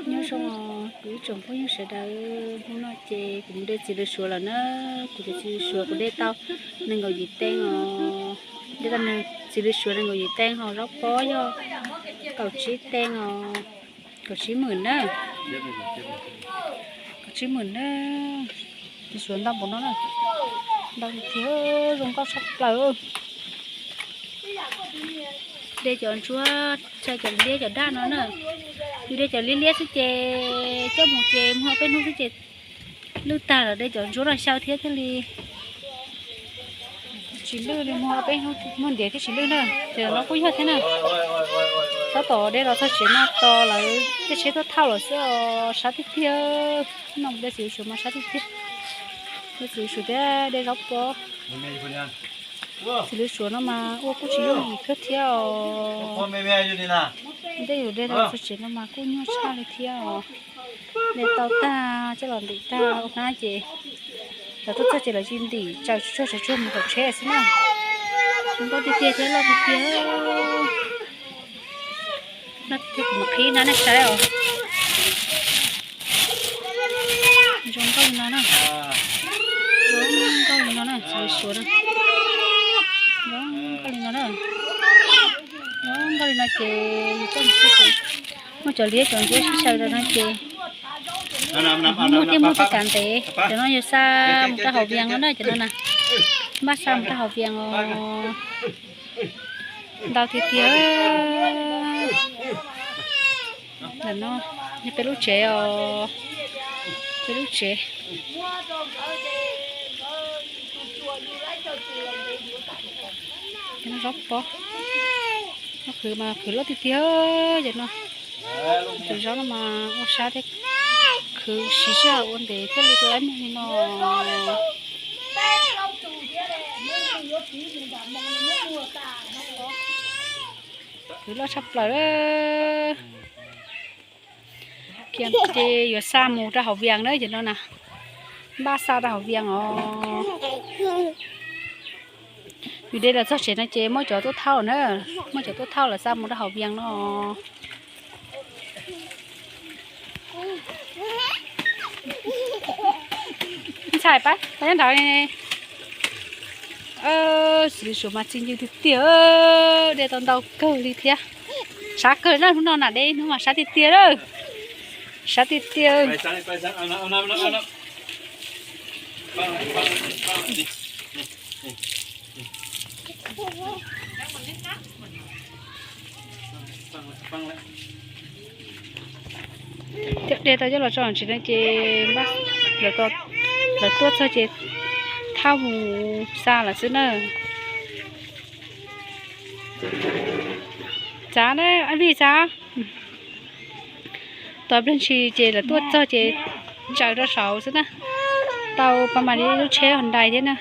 Nyob zoo os kuv ib tsoom phooj ywg sawv daws, hnub no ces kuv mus de txiv lws suav lawm na. Kuv cov txiv lws suav kuv de tau nees nkaum yim teev os. De tau txiv lws suav nees nkaum yim teev, ho zaub pob yog kaum tsib teev os, kaum tsib hmwm na. Kaum tsib hmwm na. Txiv suav ntau npaum no na, ntau tiag, zoo nkauj tshaj plaws. De cov ntsuab, cov liab cov daj no na. Yus de cov liab liab xwb ces coj mus ces muag peb hnub xwb ces lwj tag lawm, de cov ntsuab no xyaw thiab thiaj li tsis lwj li. Muag peb hnub muag ntiav thiaj tsis lwj na. Ces no kuj yog thiab na. Tab tom de los txog tsev no tos lawv tej tsheb tuaj thauj lawm xwb os, sab tiag tiag. No de txiv lws suav mas sab tiag tiag. De txiv lws suav thiab de zaub pob. Txiv lws suav no mas ua kuj tsis yooj yim kawg thiab os. Tej yus de los txog tsev no mas kuj nyuaj tshaj li thiab os. De tau tag coj los ntim tag ua hnab ces lawv tuaj txog ces lawv cia li ntim tsaws tsuag tsaws tsuag mus tom tsheb xwb na. Zoo nkauj tiag tiag thiab loj tiag tiag. Loj tiag tiag, kuv mam qhib hnab nej saib os. Zoo nkauj li no na. Zoo nkauj li no na, txiv lws suav na. Zoo nkauj li no na. Zoo nkauj li no ces yus coj mus, muaj cov liab cov ntsuab sib xyaw rau no ces muaj thiab muaj tej kav ntev. Cov no yog xa mus rau hauv Vias no na, cov no na. Npaj xa mus rau hauv Vias os. Ntau tiag tiag. Ntawm no yog peb lub tsev os, peb lub tsev. Cov no zaub pob, zaub qhwv mas qhwv loj tiag tiag cov no. Tus zaub no mas ua sab thiab, qhwv siv sij hawm ua ntev thiaj li tau muag li no. Qhwv loj tshaj plaws. Kiag ces yuav xa mus rau hauv Vias na cov no na. Npaj xa rau hauv Vias os. Yus de los txog tsev no ces muab cov tuaj thauj na, muab cov tuaj thauj lawv xa mus rau hauv Vias no. Ntxhais pab pab nyob nraud. Txiv lws suav mas txi ncw tiag tiag, de tau ntau kawg li thiab. Sab kawg na, hnub no na de hnub mas sab tiag tiag lawm. Sab tiag tiag. Cov de tau coj los tso tsev no ces lawv tuaj txog ces thauj mus xa lawm xwb na. Txav na, ab vij txav. Tos pliag ntshis ces lawv tuaj txog ces tsaws rau saud xwb na. Tau pab mam li lub tsheb Hyundai thiab na.